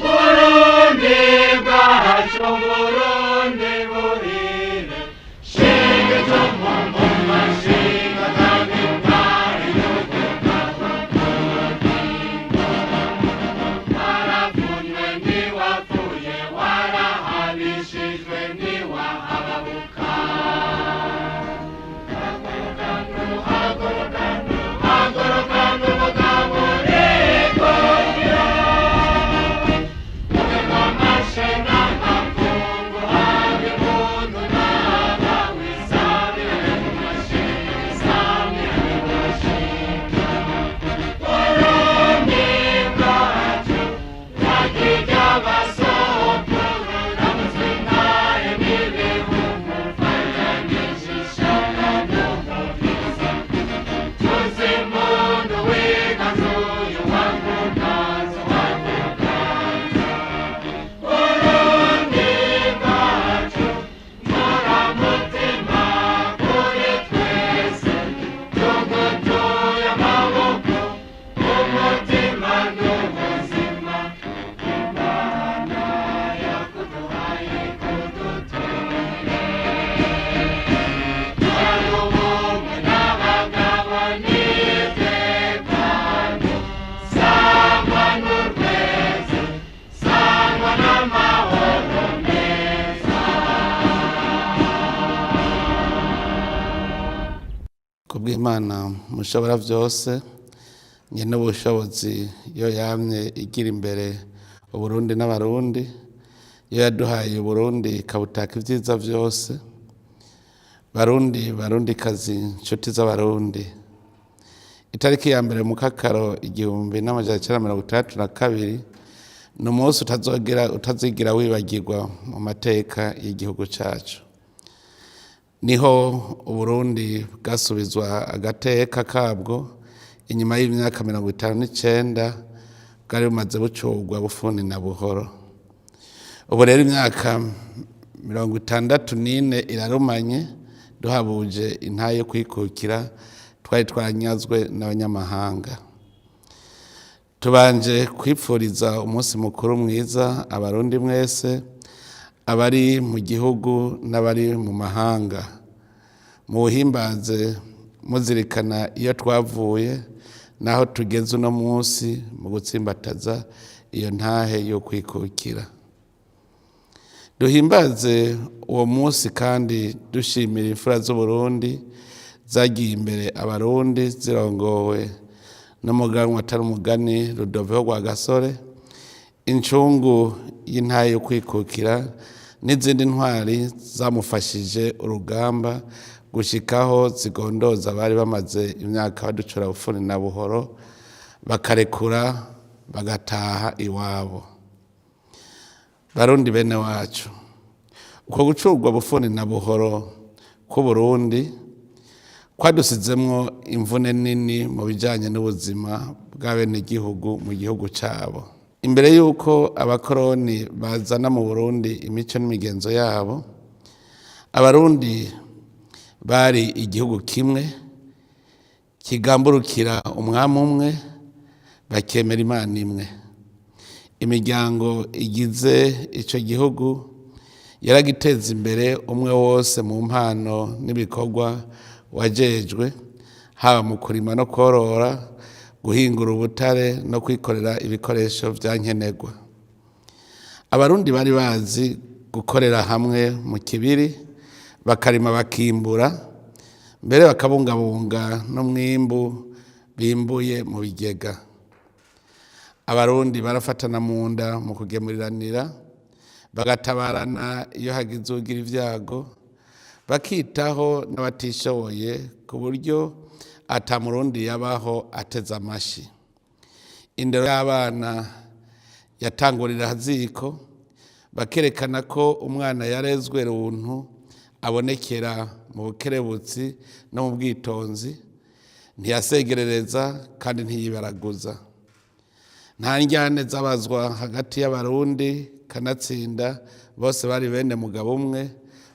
Burundi bwacu, Burundi buhire, shinga icumu mu mashinga kandi ntari waravunywe ntiwapfuye, warahabishijwe ntiwahababuka. Haguruka n'umugabo urikundira, Tuzimundu wiganzuye wakuganza wakuganza Burundi bwacu, muramutima kuri twese, tugutuye amaboko, umutima n'ubuzima, Imana yakuduhaye kudutunire. Ubumwe n'abagabo n'itekano, sangwa n'urweze, sangwa n'amahoro meza. Kubw'Imana mushobora byose, nye n'ubushobozi, yo yamye igira imbere Uburundi n'Abarundi, iyo yaduhaye Uburundi ikabutaka ibyiza byose. Barundi, Barundi kazi, inshuti z'Abarundi, itariki ya 1 Mukakaro 1962 ni umunsi utazogera utazigira wibagirwa mu mateka y'igihugu cyacu. Niho Uburundi bwasubizwa agateka kabwo inyuma y'imyaka 59 bwari bumaze bucurwa bufuni na buhoro. Ubu rero imyaka 64 irarumanye duhabuje intahe yo kwikukira twari twaranyazwe n'abanyamahanga. Tubanje kwipfuriza umunsi mukuru mwiza Abarundi mwese, abari mu gihugu n'abari mu mahanga. Muwuhimbaze muzirikana iyo twavuye n'aho tugeze uno munsi mu gutsimbataza iyo ntahe yo kwikukira. Duhimbaze uwo munsi kandi dushimira imfura z'Uburundi zagiye imbere Abarundi, zirongowe n'umuganwa atari umugani Rudoviko Rwagasore, incungu y'intahe yo kwikukira, n'izindi ntwari zamufashije urugamba gushikaho zigondoza abari bamaze imyaka baducura bufuni na buhoro, bakarekura bagataha iwabo. Barundi bene wacu, uko gucurwa bufuni na buhoro k'Uburundi kwadusizemwo imvune nini mu bijanye n'ubuzima bw'abenegihugu mu gihugu cabo. Imbere y'uko abakoroni bazana mu Burundi imico n'imigenzo yabo, Abarundi bari igihugu kimwe kigamburukira umwami umwe, bakemera Imana imwe. Imiryango igize ico gihugu yaragiteza imbere, umwe wose mu mpano n'ibikorwa wajejwe, haba mu kurima no korora, guhingura ubutare no kwikorera ibikoresho vya nkenerwa. Abarundi bari bazi gukorera hamwe mu kibiri, bakarima, bakimbura, mbere bakabungabunga n'umwimbu bimbuye mu bigega. Abarundi barafatana mu nda mu kugemuriranira, bagatabarana iyo hagize ugira ibyago, bakitaho n'abatishoboye, ku buryo ata Murundi yabaho ateze amashi. Indero y'abana yatangurira haziko, bakerekana ko umwana yarezwe runtu abonekera mu bukerebutsi no mu bwitonzi, ntiyasegerereza kandi ntiyibaraguza. Nta njyane zabazwa hagati y'Abarundi, kanatsinda bose bari bene mugabo umwe,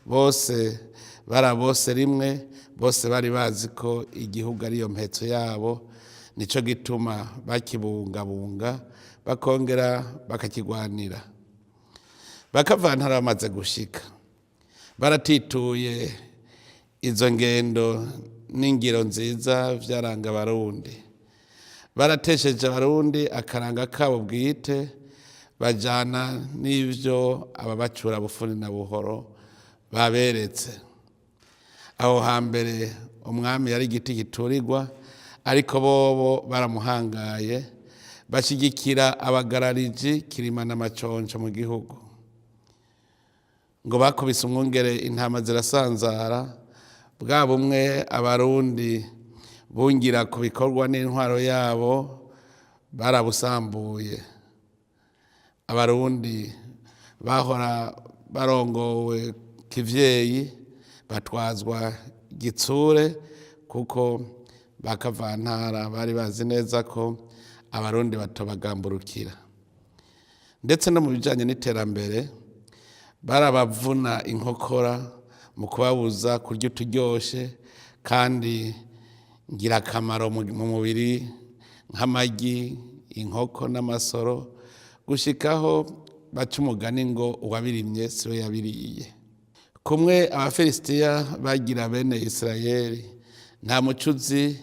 bose Bari bose rimwe, bose bari bazi ko igihugu ariyo mpetso yabo. Nico gituma bakibungabunga, bakongera bakakigwanira. Bakavantara bamaze gushika, baratituye izo ngendo n'ingiro nziza vyaranga Abarundi. Baratesheje Abarundi akaranga kabo bwite, bajana n'ivyo ababacura bufuni na buhoro baberetse. Aho hambere umwami yari igiti giturirwa, ariko bobo baramuhangaye, bashyigikira abagarariji Kirima na Maconco mu gihugu. Ngo bakubise umwungere intama zirasanzara. Bwa bumwe Abarundi bungira ku bikorwa n'intwaro yabo barabusambuye. Abarundi bahora barongowe kivyeyi batwazwa gitsure, kuko bakavantara bari bazi neza ko Abarundi batobagamburukira. Ndetse no mu bijanye n'iterambere barabavuna inkokora mu kubabuza kurya uturyoshe kandi ngirakamaro mu mubiri, nk'amagi, inkoko n'amasoro, gushikaho baca umugani ngo uwabirimye siwe yabiriye. Kumwe Abafilisitiya bagira bene Isirayeli, nta mucuzi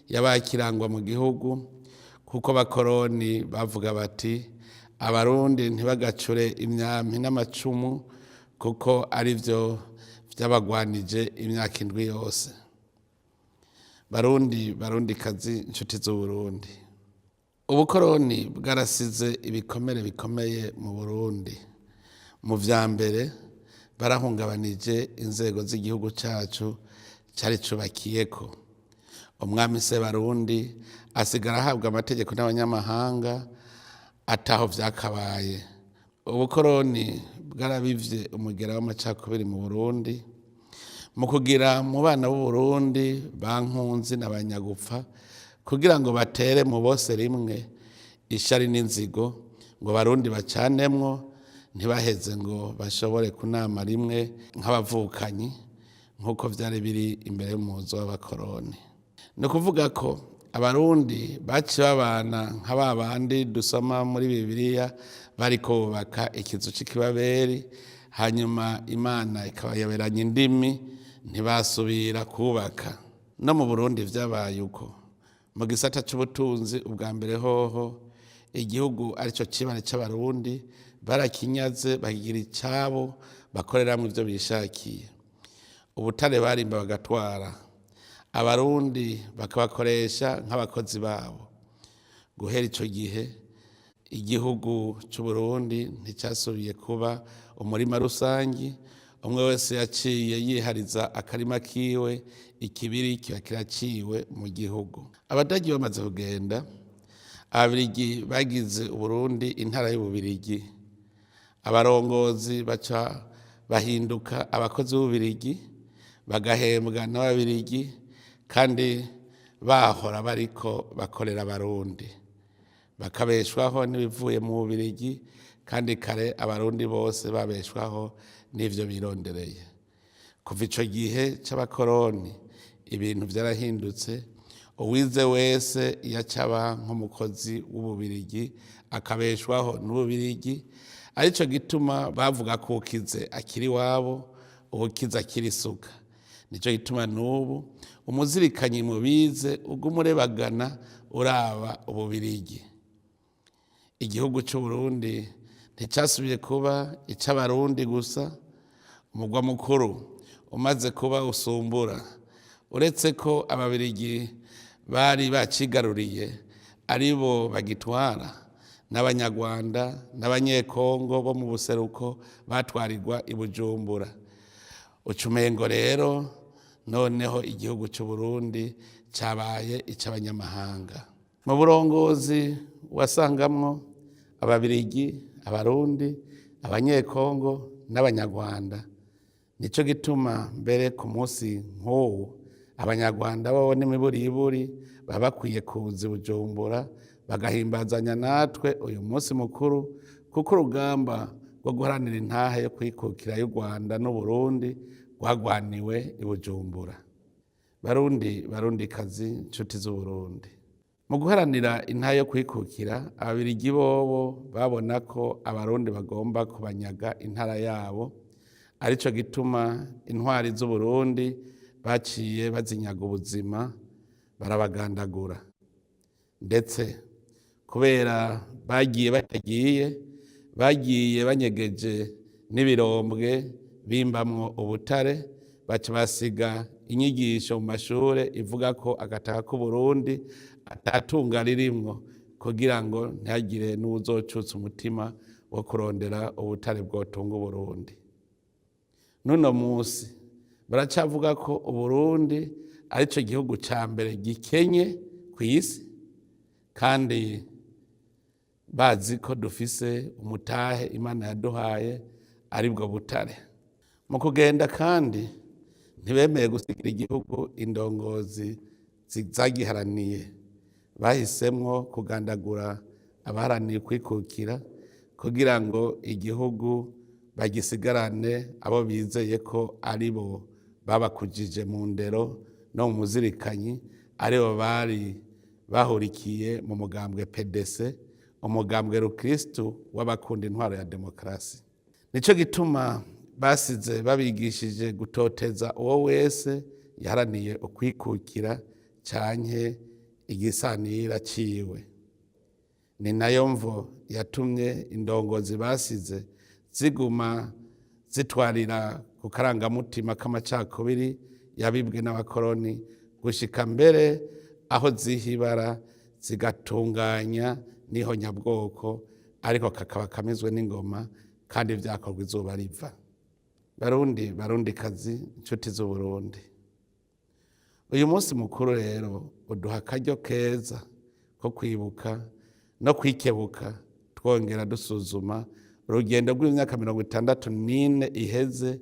yabakirangwa mu gihugu, kuko abakoroni bavuga bati: "Abarundi ntibagacure imyampi n'amacumu, kuko ari byo byabagwanije imyaka 7 yose." Barundi, Barundikazi, inshuti z'Uburundi, ubukoroni bwarasize ibikomere bikomeye mu Burundi. Mu vya mbere, barahungabanije inzego z'igihugu cacu cari cubakiyeko. Umwami Sebarundi asigara ahabwa amategeko n'abanyamahanga ataho vyakabaye. Ubukoroni bwarabivye umugera w'amacakubiri mu Burundi, mu kugira mu bana b'Uburundi bankunzi n'abanyagupfa, kugira ngo batere mu bose rimwe ishari n'inzigo, ngo Barundi bacanemwo, ntibaheze ngo bashobore kunama rimwe nk'abavukanyi, nk'uko vyari biri imbere y'umuzo w'abakoroni. Ni ukuvuga ko Abarundi baciye babana nka ba bandi dusoma muri Bibiliya bariko bubaka ikizu c'ikibaberi, hanyuma Imana ikabayoberanya indimi, ntibasubira kubaka. No mu Burundi vyabaye uko. Mu gisata c'ubutunzi, ubwa mbere hoho igihugu arico cibare c'Abarundi barakinyaze, bakigira icabo bakoreramwo ivyo bishakiye. Ubutare barimba bagatwara, Abarundi bakabakoresha nk'abakozi babo. Guhera ico gihe igihugu c'Uburundi nticyasubiye kuba umurima rusangi. Umwe wese yaciye yihariza akarima kiwe, ikibiri kiba kiraciwe mu gihugu. Abadagi bamaze kugenda, Ababirigi bagize Uburundi intara y'Ububirigi. Abarongozi baca bahinduka abakozi b'Ububirigi, bagahembwa n'Ababirigi, kandi bahora bariko bakorera Abarundi, bakabeshwaho n'ibivuye mu Bubirigi, kandi kare Abarundi bose babeshwaho n'ivyo birondereye. Kuva ico gihe c'abakoroni ibintu vyarahindutse. Uwize wese yacaba nk'umukozi w'Ububirigi, akabeshwaho n'Ububirigi. Arico gituma bavuga ko ukize akiri iwabo, uwukize akiri isuka. Nico gituma n'ubu umuzirikanyi mubize uguma urebagana uraba Ububirigi. Igihugu c'Uburundi nticyasubiye kuba ic'Abarundi gusa. Umugwa mukuru umaze kuba usumbura, uretse ko Ababirigi bari bacigaruriye aribo bagitwara, n'Abanyarwanda n'Abanyekongo bo mu buseruko batwarirwa i Bujumbura. Ucumengo rero noneho igihugu c'Uburundi cabaye ic'abanyamahanga. Mu burongozi wasangamwo Ababirigi, Abarundi, Abanyekongo n'Abanyarwanda. Nico gituma mbere ku munsi nk'uwu Abanyarwanda bo n'imiburiburi baba bakwiye kuza i Bujumbura bagahimbazanya natwe uyu munsi mukuru, kuko urugamba rwo guharanira intahe yo kwikukira y'u Rwanda n'Uburundi rwagwaniwe i Bujumbura. Barundi, Barundikazi, nshuti z'Uburundi, mu guharanira intara yo kwikukira, Ababirigi bobo babona ko Abarundi bagomba kubanyaga intara yabo, arico gituma intwari z'Uburundi baciye bazinyaga ubuzima, barabagandagura. Ndetse kubera bagiye batagiye, bagiye banyegeje n'ibirombwe bimbamwo ubutare, baca basiga inyigisho mu mashure ivuga ko agataka k'Uburundi atatunga ririmwo, kugira ngo ntihagire n'uwuzocutsa umutima wo kurondera ubutare bwotunga Uburundi. N'uno munsi baracavuga ko Uburundi arico gihugu ca mbere gikenye kw'isi, kandi bazi ko dufise umutahe Imana yaduhaye, aribwo butare. Mu kugenda kandi ntibemeye gusigira igihugu indongozi zagiharaniye. Bahisemwo kugandagura abaharaniye kwikukira kugira ngo igihugu bagisigarane abo bizeye ko ari bo babakujije mu ndero no mu muzirikanyi, aribo bari bahurikiye mu mugambwe PDC, umugambwe rukristu w'abakunda intwaro ya demokarasi. Nico gituma basize babigishije gutoteza uwo wese yaharaniye ukwikukira canke igisanira ciwe. Ni nayo mvo yatumye indongozi basize ziguma zitwarira ku karangamutima k'amacakubiri yabibwe n'abakoroni, gushika mbere aho zihibara zigatunganya n'ihonyabwoko, ariko kakaba kamizwe n'ingoma kandi vyakorwa izuba riva. Barundi, Barundikazi, inshuti z'Uburundi, uyu munsi mukuru rero uduha akaryo keza ko kwibuka no kwikebuka, twongera dusuzuma urugendo rw'imyaka 64 iheze,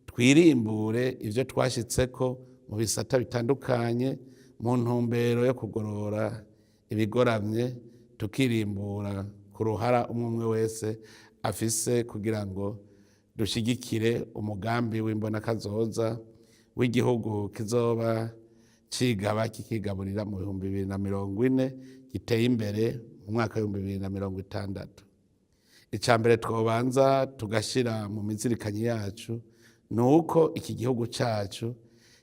twirimbure ivyo twashitseko mu bisata bitandukanye mu ntumbero yo kugorora ibigoramye, tukirimbura ku ruhara umwe umwe wese afise kugira ngo dushigikire umugambi w'imbonakazoza w'igihugu kizoba cigaba kikigaburira mu 2040, giteye imbere mu mwaka w'2060. Icya mbere twobanza tugashyira mu mizirikanyi yacu ni uko iki gihugu cyacu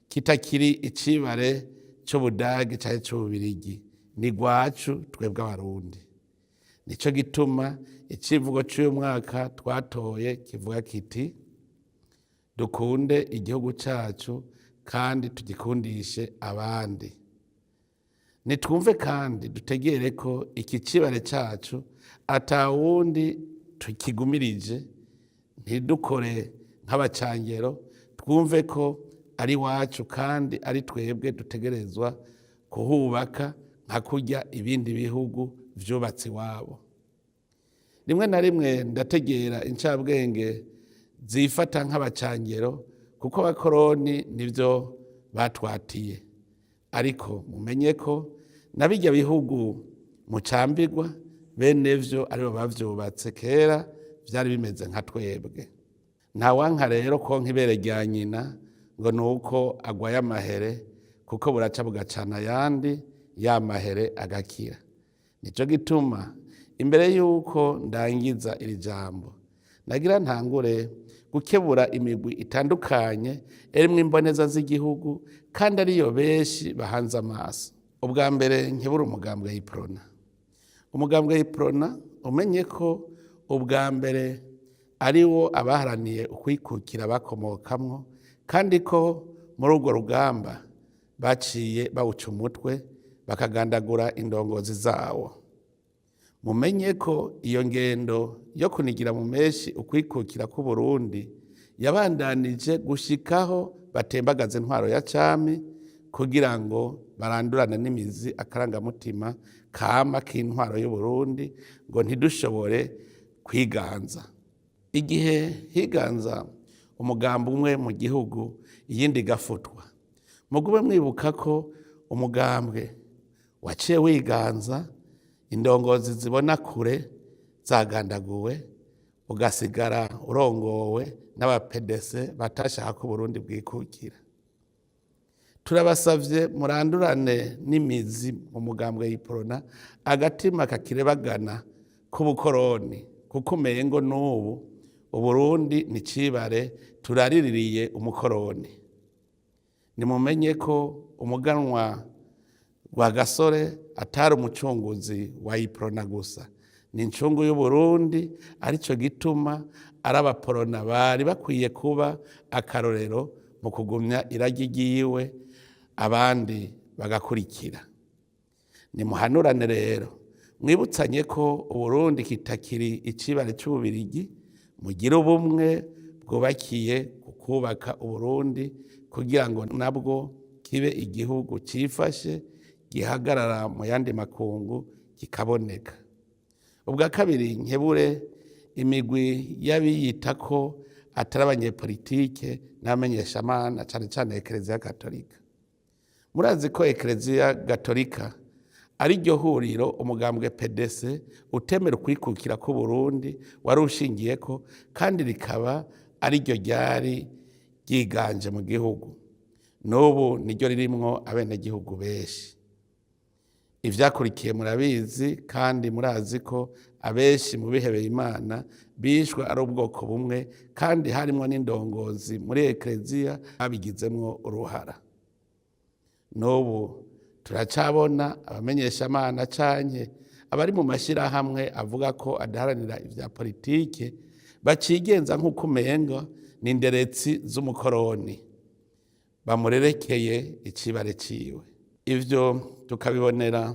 kitakiri icibare c'Ubudagi canke c'Ububirigi, ni rwacu twebwe Abarundi. Nico gituma icivugo c'uyu mwaka twatoye kivuga kiti: "Dukunde igihugu cyacu kandi tugikundishe abandi." Nitwumve kandi dutegere ko iki cibare cyacu atawundi tukigumirije. Ntidukore nk'abacangero, twumve ko ari iwacu kandi ari twebwe dutegerezwa kuhubaka nka kurya ibindi bihugu vyubatse iwabo. Rimwe na rimwe ndategera incabwenge zifata nk'abacangero, kuko abakoroni nivyo batwatiye, ariko mumenye ko na birya bihugu mucambirwa bene vyo aribo bavyubatse kera vyari bimeze nka twebwe. Ntawanka rero konka ibere rya nyina ngo ni uko agwaye amahere, kuko buraca bugacana ayandi, ya mahere agakira. Nico gituma imbere y'uko ndangiza iri jambo nagira ntangure gukebura imigwi itandukanye irimwo imboneza z'igihugu, kandi ariyo benshi bahanze amaso. Ubwa mbere nkebura umugambwe y'Iprona. Umugambwe y'Iprona, umenye ko ubwa mbere ari wo abaharaniye ukwikukira bakomokamwo, kandi ko muri urwo rugamba baciye bawuca umutwe, bakagandagura indongozi zawo. Mumenye ko iyo ngendo yo kunigira mu menshi ukwikukira k'Uburundi yabandanije gushikaho batembagaza intwaro ya cami, kugira ngo barandurane n'imizi akarangamutima kama k'intwaro y'Uburundi, ngo ntidushobore kwiganza. Igihe higanza umugambi umwe mu gihugu, iyindi igafutwa, mugume mwibuka ko umugambwe waciye wiganza, indongozi zibona kure zagandaguwe. Ugasigara urongowe n'abapedese batashaka ko Uburundi bwikukira. Turabasavye murandurane n'imizi mu mugambwe Yiprona agatima kakirebagana k'ubukoroni, kuko umengo n'ubu Uburundi ni cibare turariririye umukoroni. Nimumenye ko umuganwa Rwagasore atari umucunguzi wa Iprona gusa, ni incungu y'Uburundi, arico gituma ari abaporona bari bakwiye kuba akarorero mu kugumya iragi ryiwe, abandi bagakurikira. Nimuhanurane rero, mwibutsanye ko Uburundi kitakiri icibare c'Ububirigi, mugire ubumwe bwubakiye ku kubaka Uburundi kugira ngo nabwo kibe igihugu cifashe, gihagarara mu yandi makungu, kikaboneka. Ubwa kabiri, nkebure imigwi y'abiyita ko atari abanyepolitike n'abamenyeshamana, cane cane Ekereziya Gatolika. Murazi ko Ekereziya Gatolika ari ryo huriro umugambwe PDC utemera ukwikukira k'Uburundi wari ushingiyeko, kandi rikaba ari ryo ryari ryiganje mu gihugu. N'ubu niryo ririmwo abenegihugu benshi. Ivyakurikiye murabizi, kandi murazi ko abenshi mu bihebeye Imana bishwe ari ubwoko bumwe, kandi harimwo n'indongozi muri ekereziya babigizemwo uruhara. N'ubu turacabona abamenyeshamana canke abari mu mashyirahamwe avuga ko adaharanira ivya politike bacigenza nk'uko umenga ni inderetsi z'umukoroni bamurerekeye icibare ciwe. Ivyo tukabibonera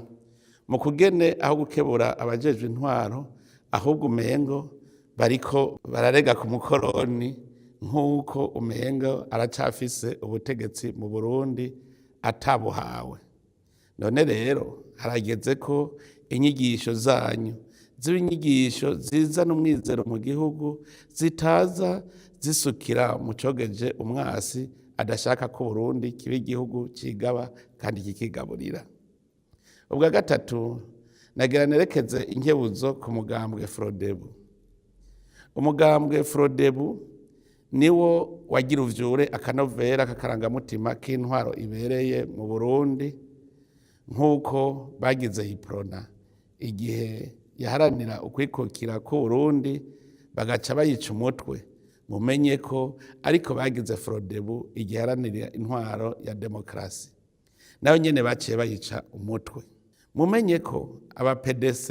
mu kugene aho gukebura abajejwe intwaro, ahubwo umengo bariko bararega ku mukoroni, nk'uko umengo aracafise ubutegetsi mu Burundi atabuhawe. None rero harageze ko inyigisho zanyu ziba inyigisho zizana umwizero mu gihugu, zitaza zisukira mu cogeje umwasi adashaka ko Burundi kiba igihugu cigaba kandi kikigaburira. Ubwa gatatu, nagira nerekeze inkebuzo ku mugambwe Frodebu. Umugambwe Frodebu niwo wagira uvyure akanovera k'akarangamutima k'intwaro ibereye mu Burundi, nk'uko bagize Iprona igihe yaharanira ukwikukira k'Uburundi bagaca bayica umutwe. Mumenye ko ariko bagize Frodebu igihe yaharanira intwaro ya demokarasi, nayo nyene baciye bayica umutwe. Mumenye ko aba PDC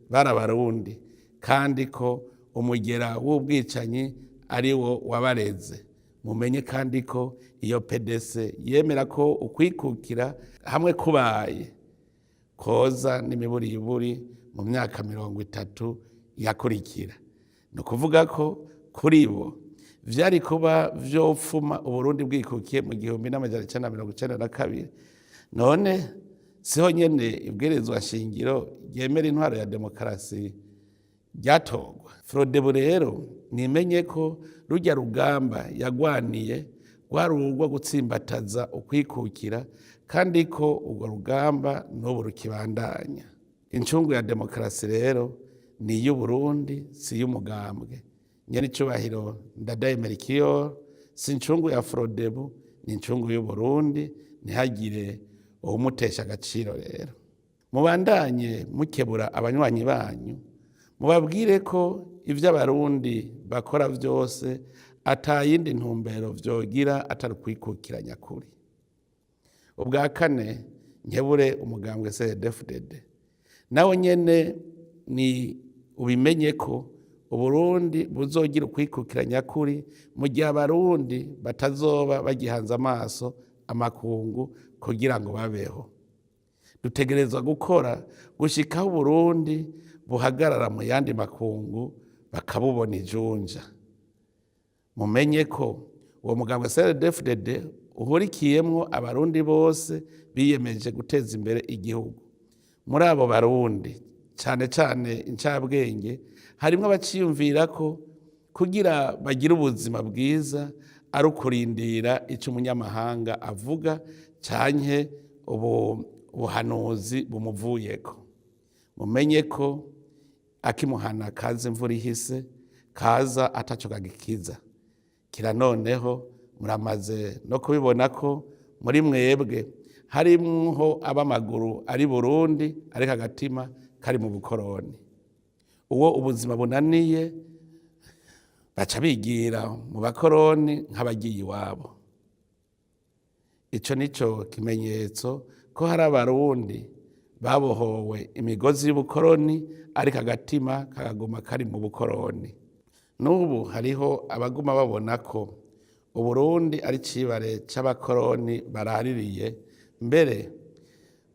bari Abarundi, kandi ko umugera w'ubwicanyi ari wo wabareze. Mumenye kandi ko iyo PDC yemera ko ukwikukira hamwe kubaye koza n'imiburiburi mu myaka 30 yakurikira. Ni ukuvuga ko kuri bo vyari kuba vyopfuma Uburundi bwikukiye mu 1992. None siho nyene ibwirizwa shingiro ryemera intwaro ya demokarasi ryatorwa? Frodebu rero nimenye ko rujya rugamba yagwaniye rwari urwo gutsimbataza ukwikukira, kandi ko urwo rugamba n'ubu rukibandanya. Incungu ya demokarasi rero ni iy'Uburundi, si iy'umugambwe. Nyene icubahiro Ndadaye Melchior si incungu ya Frodebu, ni incungu y'Uburundi, ntihagire uwumutesha agaciro. Rero mubandanye mukebura abanywanyi banyu, mubabwire ko ivyo Abarundi bakora vyose atayindi ntumbero vyogira atari ukwikukira nyakuri. Ubwa kane, nkebure umugambwe CNDD-FDD. Nawo nyene ni ubimenye ko Uburundi buzogira ukwikukira nyakuri mu gihe Abarundi batazoba bagihanze amaso amakungu kugira ngo babeho. Dutegerezwa gukora gushikaho Uburundi buhagarara mu yandi makungu bakabubona ijunja. Mumenye ko uwo mugambwe CNDD-FDD uhurikiyemwo Abarundi bose biyemeje guteza imbere igihugu. Muri abo Barundi, cane cane incabwenge, harimwo abaciyumvira ko kugira bagire ubuzima bwiza ari ukurindira ico umunyamahanga avuga canke ubuhanuzi bumuvuyeko. Mumenye ko akimuhana kaza imvura ihise, Kaza ataco kagikiza. Kira noneho muramaze no kubibona ko muri mwebwe harimwo ab'amaguru ari Burundi ariko agatima kari mu bukoroni. Uwo ubuzima bunaniye baca bigira mu bakoroni nk'abagiye iwabo. Ico nico kimenyetso ko hari Abarundi babohowe imigozi y'ubukoroni ariko agatima kakaguma kari mu bukoroni. N'ubu hariho abaguma babona ko Uburundi ari icibare c'abakoroni baraririye, mbere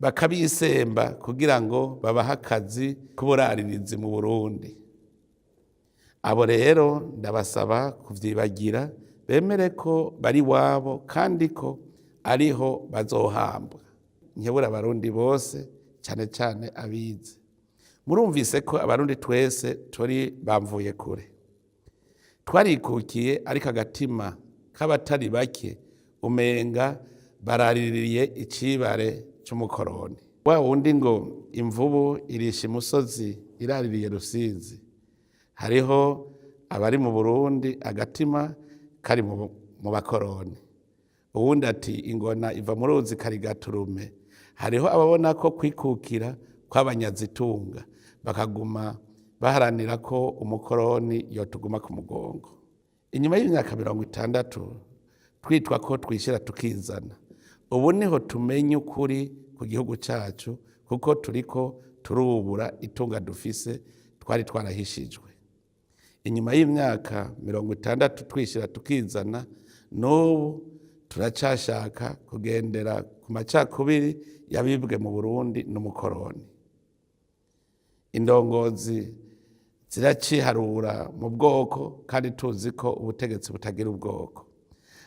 bakabisemba kugira ngo babahe akazi k'uburaririzi mu Burundi. Abo rero ndabasaba kuvyibagira, bemere ko bari iwabo kandi ko ariho bazohambwa. Nkebura Abarundi bose, cane cane abize. Murumvise ko Abarundi twese turi bamvuye kure. Twarikukiye, ariko agatima k'abatari bake umenga baraririye icibare c'umukoroni. Wa wundi ngo imvubu irisha imusozi iraririye Rusizi. Hariho abari mu Burundi agatima kari mu bakoroni. Uwundi ati ingona iva mu ruzi karigaturume. Hariho ababona ko kwikukira kw'abanyazitunga, bakaguma baharanira ko umukoroni yotuguma ku mugongo. Inyuma y'imyaka 60 twitwa ko twishira tukizana, ubu niho tumenya ukuri ku gihugu cacu, kuko turiko turubura itunga dufise twari twarahishijwe. Inyuma y'imyaka 60 twishira tukizana, n'ubu turacashaka kugendera ku macakubiri yabibwe mu Burundi n'umukoroni. Indongozi ziraciharura mu bwoko kandi tuzi ko ubutegetsi butagira ubwoko.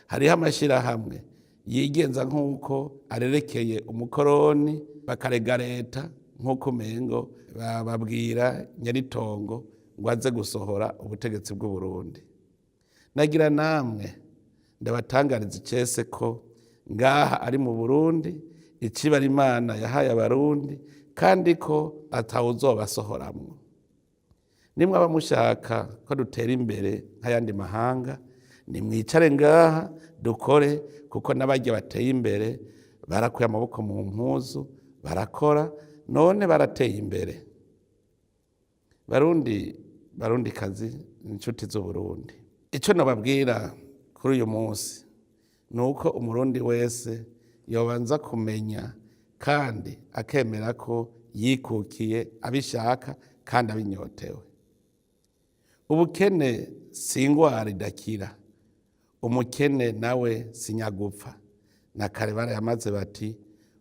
Hariho amashirahamwe yigenza nk'uko arerekeye umukoroni, bakarega leta nk'uko umengo bababwira nyaritongo ngo aze gusohora ubutegetsi bw'Uburundi. Nagira namwe ndabatangariza icese ko ngaha ari mu Burundi, icibare Imana yahaye Abarundi, kandi ko atawuzobasohoramwo. Nimwaba mushaka ko dutera imbere nk'ayandi mahanga, nimwicare ngaha dukore, kuko n'abarya bateye imbere barakuye amaboko mu mpuzu barakora, none barateye imbere. Barundi, Barundikazi, inshuti z'Uburundi, ico nobabwira kuri uyu munsi ni uko Umurundi wese yobanza kumenya kandi akemera ko yikukiye abishaka kandi abinyotewe. Ubukene si ingwara idakira, umukene nawe si nyagupfa. Na kare barayamaze bati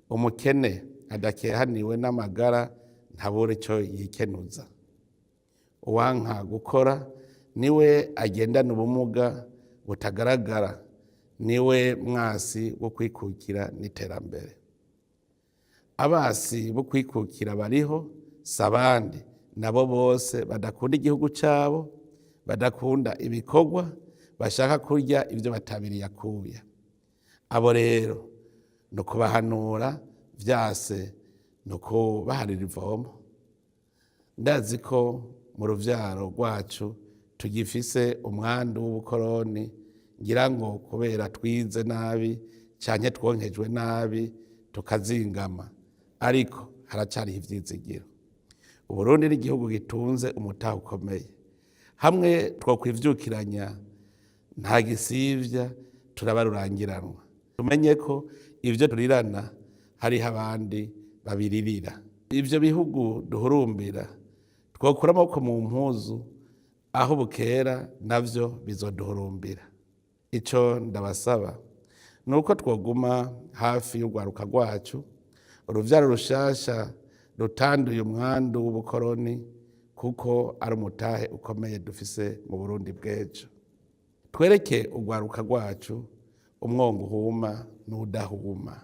umukene adakehaniwe n'amagara ntabura ico yikenuza. Uwanka gukora niwe agendana ubumuga butagaragara, niwe mwasi wo kwikukira n'iterambere. Abasi bo kwikukira bariho si abandi, nabo bose badakunda igihugu cabo, badakunda ibikorwa, bashaka kurya ivyo batabiriye akuya. Abo rero ni ukubahanura, vyase ni ukubaharira ivomo. Ndazi ko mu ruvyaro rwacu tugifise umwandu w'ubukoroni, ngira ngo kubera twize nabi canke twonkejwe nabi tukazingama, ariko haracariho ivyizigiro. Uburundi ni igihugu gitunze umutahe ukomeye. Hamwe twokwivyukiranya nta gisivya, turaba rurangiranwa. Tumenye ko ivyo turirana hariho abandi babiririra. Ivyo bihugu duhurumbira twokura amaboko mu mpuzu, aho bukera navyo bizoduhurumbira. Ico ndabasaba ni uko twoguma hafi y'urwaruka rwacu, uruvyaro rushasha rutanduye umwandu w'ubukoroni, kuko ari umutahe ukomeye dufise mu Burundi bw'ejo. Twereke urwaruka rwacu umwongo uhuma n'udahuma,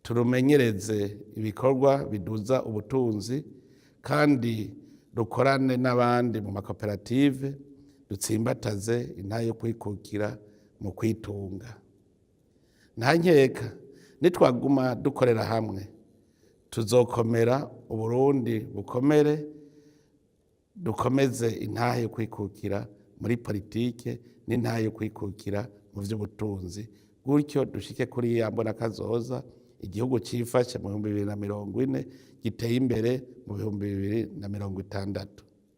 turumenyereze ibikorwa biduza ubutunzi, kandi rukorane n'abandi mu makoperative, dutsimbataze intahe yo kwikukira mu kwitunga. Nta nkeka nitwaguma dukorera hamwe tuzokomera, Uburundi bukomere. Dukomeze intahe yo kwikukira muri politike n'intahe yo kwikukira mu by'ubutunzi, gutyo dushike kuri ya mbona kazoza, igihugu cifashe mu 2040, giteye imbere mu 2060.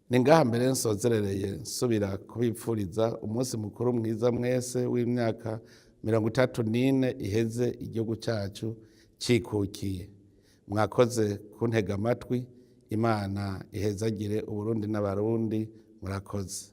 Ni ngaha mbere nsozerereye, nsubira kubipfuriza umunsi mukuru mwiza mwese w'imyaka 34 iheze igihugu cyacu cikukiye. Mwakoze kuntega amatwi. Imana ihezagire Uburundi n'Abarundi. Murakoze.